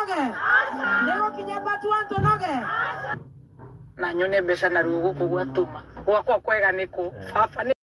Tũnoge? Nĩ gũkinya part 1 tũnoge? Na nyone mbeca naruo gũkũ gwatũma gwakwa kwega nĩkũ baba nĩ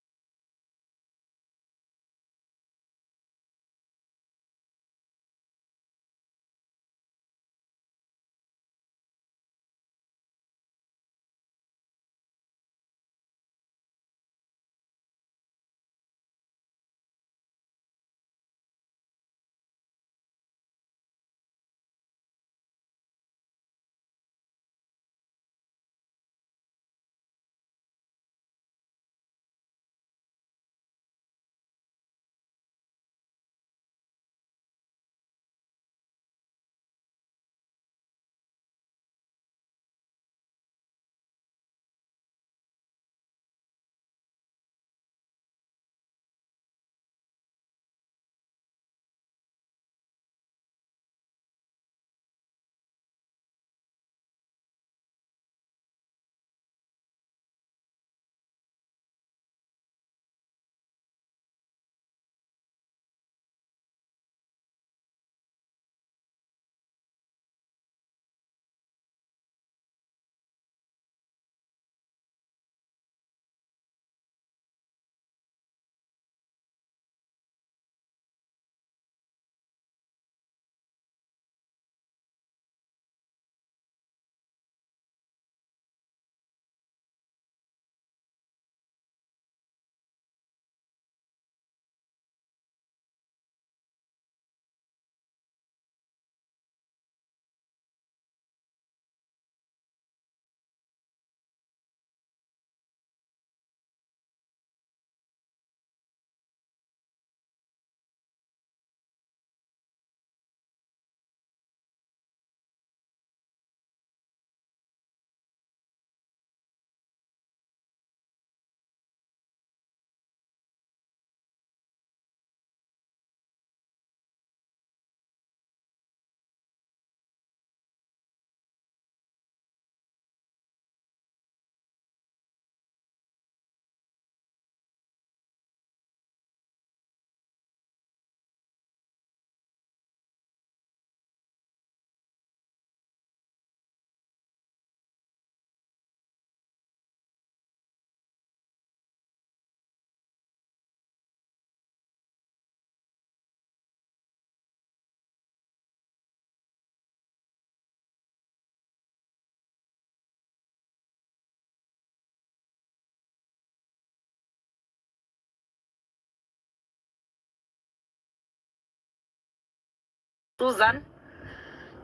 Susan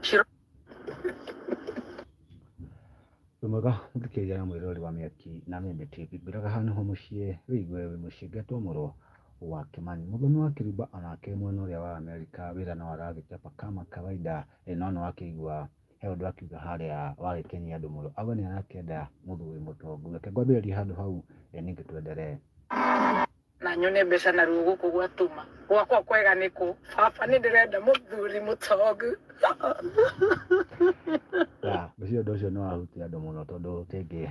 Shiro Wĩ mwega mũthikĩrĩria na mwĩroreri wa Mĩaki na Mĩmbi TV, ngwĩraga haha nĩho mũciĩ wĩigue wĩ mũciĩ ngetwo mũrũ wa Kĩmani. Mũthoni wa Kĩrimba onake mwena ũrĩa wa Amerika wĩra no aragĩchapa kama kawaida, no nĩ wakĩigua he ũndũ akiuga harĩa wagĩkenia andũ mũno, auga nĩ arakĩenda mũthuri mũtongu. Reke ngwambĩrĩrie handũ hau ningĩ twendelee. Na nyone mbeca naruo gũkũ gwatũma gwakwa kwega nĩkũ baba nĩ ndĩrenda mũthuri mũtongu. Ngwĩciria ũndũ ũcio nĩ wahutia andũ mũno tondũ rĩngĩ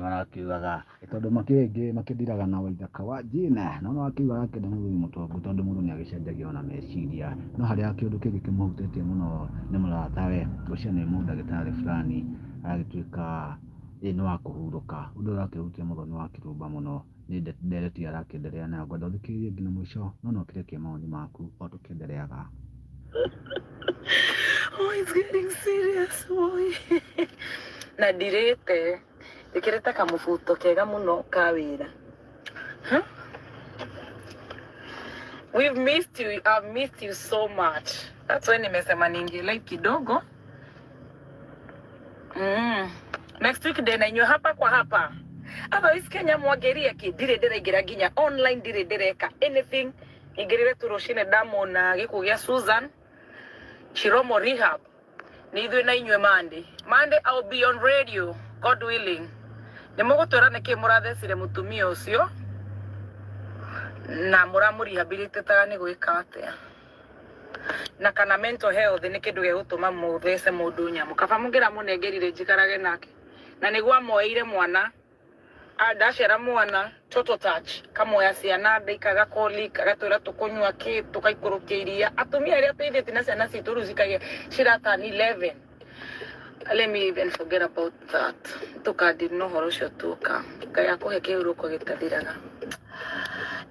marakiugaga tondũ makĩrĩ aingĩ makĩndiraga na waithaka wa Jane, no nĩ wakiuga arakĩenda mũthuri mũtongu tondũ mũndũ nĩ agĩcenjagia ona meciria. No harĩa kĩũndũ kĩngĩ kĩmũhutĩtie mũno nĩ mũratawe, ngwĩciria nĩ mũndagĩtarĩ fulani aragĩtuĩka nĩ wa kũhurũka. Ũndũ ũyũ ũrakĩhutia mũthoni wa kĩrũmba mũno. Nĩ ndereti arakĩenderea nayo. Ngwenda ũthikĩrĩrie nginya mũico no no ũkĩrekie mawoni maku o tũkĩendereaga. Oh, it's getting serious, boy. Na ndirĩte njĩkĩrĩte kamũbuto kega mũno ka wĩra. Huh? We've missed you. I've missed you so much. That's why nimesema niingie live kidogo. Next week ndĩ na inyuĩ hapa kwa hapa. Otherwise Kenya mwangeria kĩ ndirĩ ndĩraingĩra nginya online ndirĩ ndĩreka anything. Ingĩrire tu rũcinĩ ndamona gĩkuũ gĩa Susan Chiromo rehab. Nĩ ithuĩ na inyuĩ Monday. Monday I'll be on radio, God willing. Nĩ mũgũtwĩra nĩkĩ mũrathecire mũtumia ũcio na mũramũrehabilitataga nĩ gwĩka atĩa. Na kana mental health nĩ kĩndũ gĩa gũtũma mũthece mũndũ nyamũ. Kaba mũngĩramũnengerire njikarage nake. Na nĩguo amoeire mwana. Ndaciara mwana toto touch kamoya ciana ndaikaga koli agatwĩra tũkũnyua kĩ tũkaikũrũkia iria atumia arĩa teithĩtie na ciana citũ rĩu cikagia ciratani 11. Let me even forget about that, tũkandiri na ũhoro ũcio tuoka. Ngai akũhe kĩhurũko gĩtathiraga.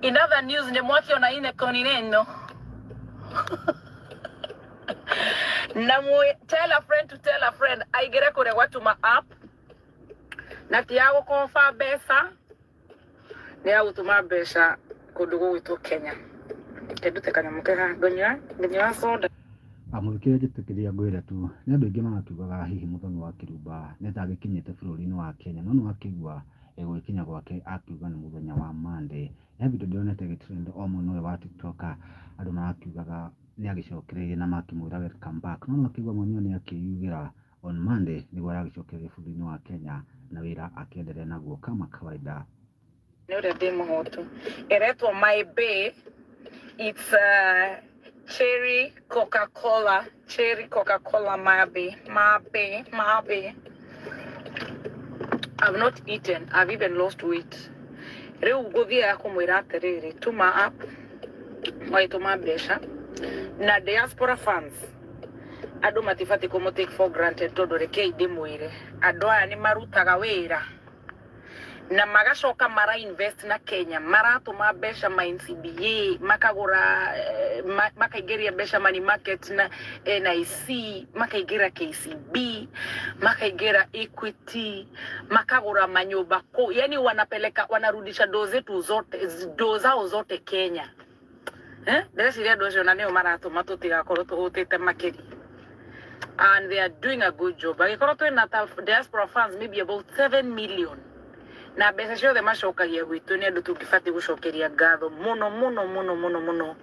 In other news, nĩ mwakiona ine konineno na mwe, tell a friend to tell a friend aingĩre kũrĩa gwatuma app na ti ya gũkoba mbeca, nĩ ya gũtũma mbeca kũndũ gũgwĩtwo Kenya. Ndute kanyamũ kega ngũnyua, ngũnyua soda. Amũthikĩrĩria, njĩtĩkĩria ngwĩre tu nĩ andũ aingĩ marakiugaga hihi Mũthoni wa Kĩrumba nĩ ta agĩkinyĩte bũrũri-inĩ wa Kenya, no nĩ wakĩigua gũgĩkinya gwake akiuga nĩ mũthenya wa Monday. He video ndĩronete ĩgĩtrend o mwena ũyũ wa TikTok, andũ marakiugaga nĩ agĩcokereirie na makĩmwĩra welcome back, no nĩ wakĩigua mwenyewe nĩ akĩyugĩra on Monday nĩguo aragĩcokereria bũrũri-inĩ wa Kenya na wĩra akĩendelee naguo kama kawaida. Nĩ ũrĩa ndĩ mũhũtu. Ĩretwo My Bay. It's cherry Coca-Cola, cherry Coca-Cola. My Bay, My Bay, My Bay. I've not eaten, I've even lost weight. Rĩu ngũthiaga kũmwĩra atĩrĩrĩ, tuma app wagĩtũma mbeca na diaspora funds. Andũ matibatiĩ kũmũ take for granted, tondũ rekei ndĩmwĩre, andũ aya nĩ marutaga wĩra na magacoka mara invest na Kenya, maratũma mbeca ma NCBA, makagũra makaingĩria mbeca money market na NIC, makaingĩra KCB, makaingĩra Equity, makagũra manyũmba kũ, yani wanapeleka, wanarudisha do zetu zote, do zao zote Kenya, eh? Ndĩreciria andũ acio na nĩo maratũma tũtigakorwo tũhũtĩte makĩria, and they are doing a good job. Angĩkorwo twĩna ta diaspora funds maybe about 7 million na mbeca ciothe macokagia gwitũ, nĩ andũ tũngĩbatiĩ gũcokeria ngatho mũno mũno mũno mũno mũno.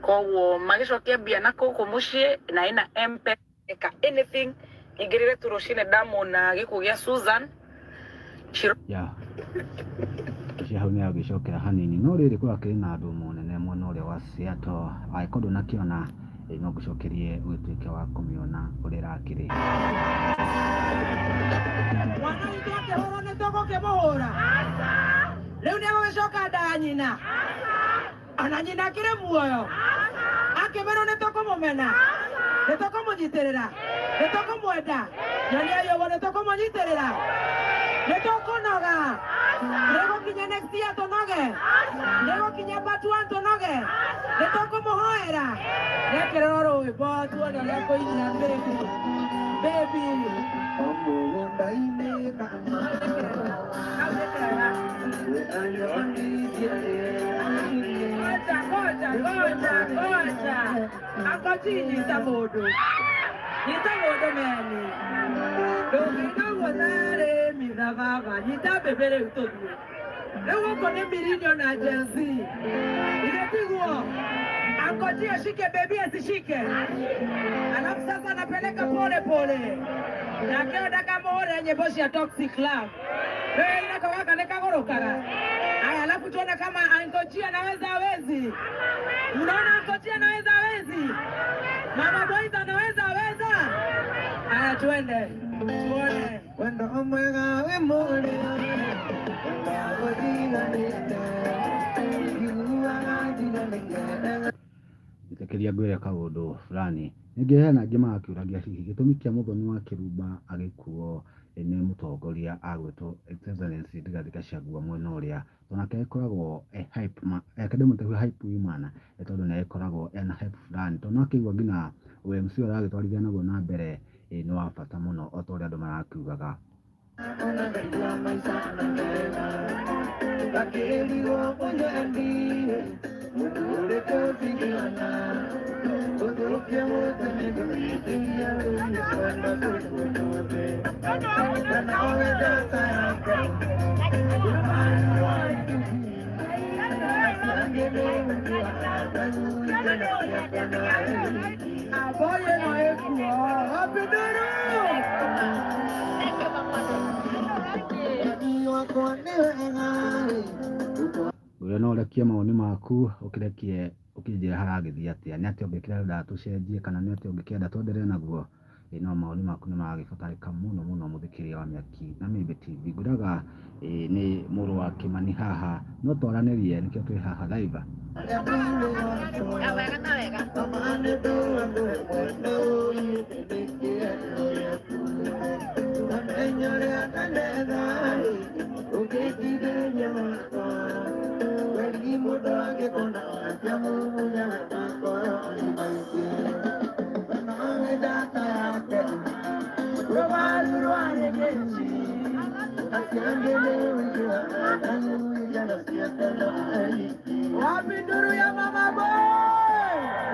Koguo magĩcokia mbia na kũkũ mũciĩ na ĩna M-Pesa, anything. Ingĩrĩre tu rũcinĩ ndamona gĩkuũ gĩa Susan Shiro. Ya cia hau nĩ agĩcokera hanini, no rĩrĩ kũrakĩrĩ na andũ mũnene mwena ũrĩa wa Seattle. Angĩkorwo ndũnakĩona, no ngũcokerie ũgĩtuĩke wa kũmĩona ũrĩa ĩrakĩrĩ. Mwana witũ akĩhũrwo nĩ tũgũkĩmũhũra, rĩu nĩ egũgĩcoka nda ya nyina, ona nyina akĩrĩ muoyo. Akĩmerwo nĩ tũkũmũmena, nĩ tũkũmũnyitĩrĩra, nĩ tũkũmwenda. Nyonia ũguo, nĩ tũkũmũnyitĩrĩra, nĩ tũkũnoga, nĩ gũkinya next year tũnoge, nĩ gũkinya part one tũnoge, nĩ tũkũmũhoera. Nĩekĩrĩrwo rwĩmbo tuone ũrĩa kũina. Baby, baby. Mũgũnda-inĩ. Hau nĩ kega. Ngoja, ngoja, ngoja, ngoja. Akochi, nyita mũndũ. Nyita mũndũ meni. Ndũngĩina ũguo tarĩ mitha baba. Nyita mbembe rĩu tũthiĩ. Rĩu gũkũ nĩ millennial na Gen Z. Ile tiguo. Angoji ashike bebi asishike. Alafu sasa anapeleka pole pole. Na kĩo ndakamũhũrĩre nyĩmbo cia Toxic Love. Wewe inako gaka nĩkagũrũkaga. Aya, alafu tuone kama Angoji anaweza hawezi. Unaona Angoji anaweza hawezi? Mama Boys anaweza aweza? Aya, tuende. Tuone. Wendo mwega wĩ mũrĩo gũtiganĩte iguaga njiganĩire. Njĩtĩkĩria ngwĩre kaũndũ fulani. Ningĩ hena angĩ marakĩũragia hihi gĩtũmi kĩa Mũthoni wa Kĩrumba agĩkuo nĩ mũtongoria agwĩtwo Excellency Rigathĩ Gachagua mwena ũrĩa onake agĩkoragwo e hype ma, reke ndĩmwĩte hype man, tondũ nĩ agĩkoragwo ena hype fulani, tondũ no akĩigua nginya MC ũrĩa aragĩtwarithia naguo na mbere nĩ wa bata mũno o ta ũrĩa andũ marakiugaga. Ona ngaigua maica na mega ngakĩrigwo ũnyendire mũndũ ũrĩkũ cingĩona gũthũkia mũtĩ nĩngũmĩtĩria rĩu nĩkwenda kũrĩ kana wendete yake. Aboye no ekuo. Apiduru. Wakwa nĩ wega. Ũrĩa no ũrekie mawoni maku, ũkĩrekie ũkĩnjĩra haragĩthiĩ atĩa, nĩ atĩa ũngĩkĩenda tũcenjie kana nĩ atĩa ũngĩkĩenda twendelee naguo. No mawoni maku nĩ maragĩbatarĩka mũno mũno mũthikĩrĩria wa Mĩaki na Mĩmbi TV. Ngwĩraga nĩ mũrũ wa Kĩmani haha, no twaranĩrie nĩkĩo twĩ haha live. Wapi nduru ya mama boy?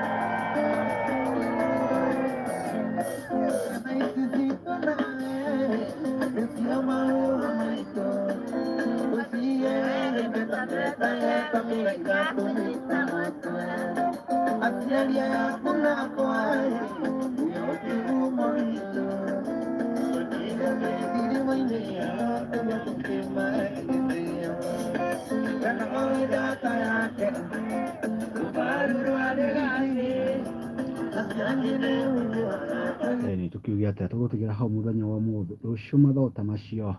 Nĩ tũkiuge atĩa, tũgũtigĩra hau mũthenya wa ũmũthĩ, rũciũ mathaa ta macio.